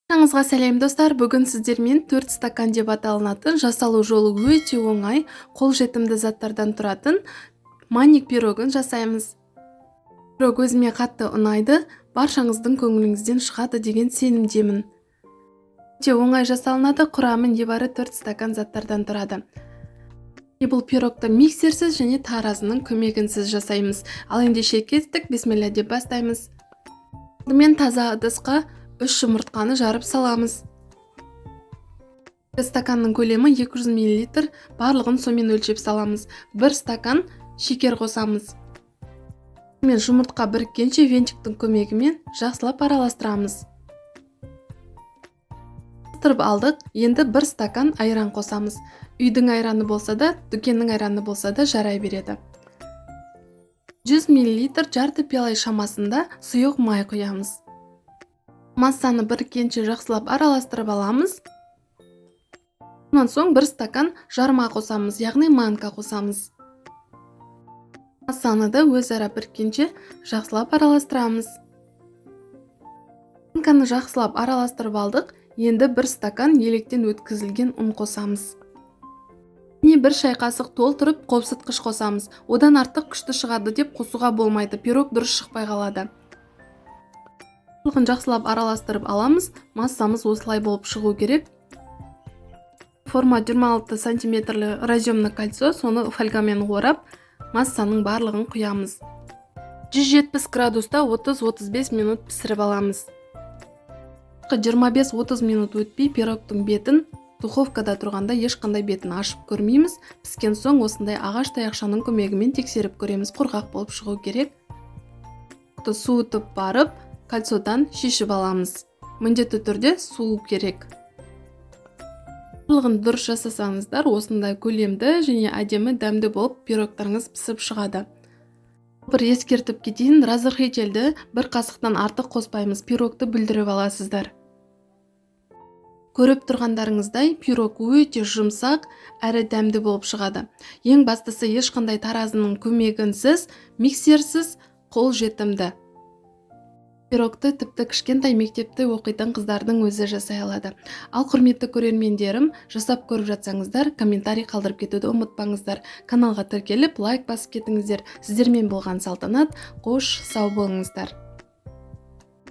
Баршаңызға сәлем, достар! Бүгін сіздермен 4 стакан деп аталынатын, жасалу жолы өте оңай, қолжетімді заттардан тұратын маник пирогын жасаймыз. Пирог өзіме қатты ұнайды, баршаңыздың көңіліңізден шығады деген сенімдемін. Өте оңай жасалынады, құрамы небары 4 стакан заттардан тұрады. Бұл пирогты миксерсіз және таразының көмегінсіз жасаймыз. Ал ендеше кеттік, бисмилля деп бастаймыз. Алдымен таза ыдысқа 3 жұмыртқаны жарып саламыз. Стаканның көлемі 200 мл, барлығын сонымен өлшеп саламыз. 1 стакан шекер қосамыз. Мен жұмыртқа біріккенше венчиктің көмегімен жақсылап араластырамыз. Араластырып алдық, енді 1 стакан айран қосамыз. Үйдің айраны болса да, дүкеннің айраны болса да жарай береді. 100 мл, жарты пиала шамасында сұйық май құямыз. Массаны біріккенше жақсылап араластырып аламыз. Онан соң 1 стакан жарма қосамыз, яғни манка қосамыз. Массаны да өзара біріккенше жақсылап араластырамыз. Манканы жақсылап араластырып алдық, енді 1 стакан електен өткізілген ұн қосамыз. Және 1 шай қасық толтырып қопсытқыш қосамыз. Одан артық күшті шығады деп қосуға болмайды, пирог дұрыс шықпай қалады. Барлығын жақсылап араластырып аламыз. Массамыз осылай болып шығу керек. Форма 26 сантиметрлі разъемный кольцо, соны фольгамен орап, массаның барлығын құямыз. 170 градуста 30-35 минут пісіріп аламыз. 25-30 минут өтпей пирогтың бетін духовкада тұрғанда ешқандай бетін ашып көрмейміз. Піскен соң осындай ағаш таяқшаның көмегімен тексеріп көреміз, құрғақ болып шығу керек. Суытып барып, кольцодан шешіп аламыз. Міндетті түрде суу керек. Барлығын дұрыс жасасаңыздар, осындай көлемді және әдемі, дәмді болып пирогтарыңыз пісіп шығады. Бір ескертіп кетейін, разрыхлительді 1 қасықтан артық қоспаймыз, пирогты бүлдіріп аласыздар. Көріп тұрғандарыңыздай, пирог өте жұмсақ әрі дәмді болып шығады. Ең бастысы, ешқандай таразының көмегінсіз, миксерсіз, қол жетімді. Пирогты тіпті кішкентай мектепте оқитын қыздардың өзі жасай алады. Ал құрметті көрермендерім, жасап көріп жатсаңыздар, комментарий қалдырып кетуді ұмытпаңыздар. Каналға тіркеліп, лайк басып кетіңіздер. Сіздермен болған Салтанат, қош сау болыңыздар.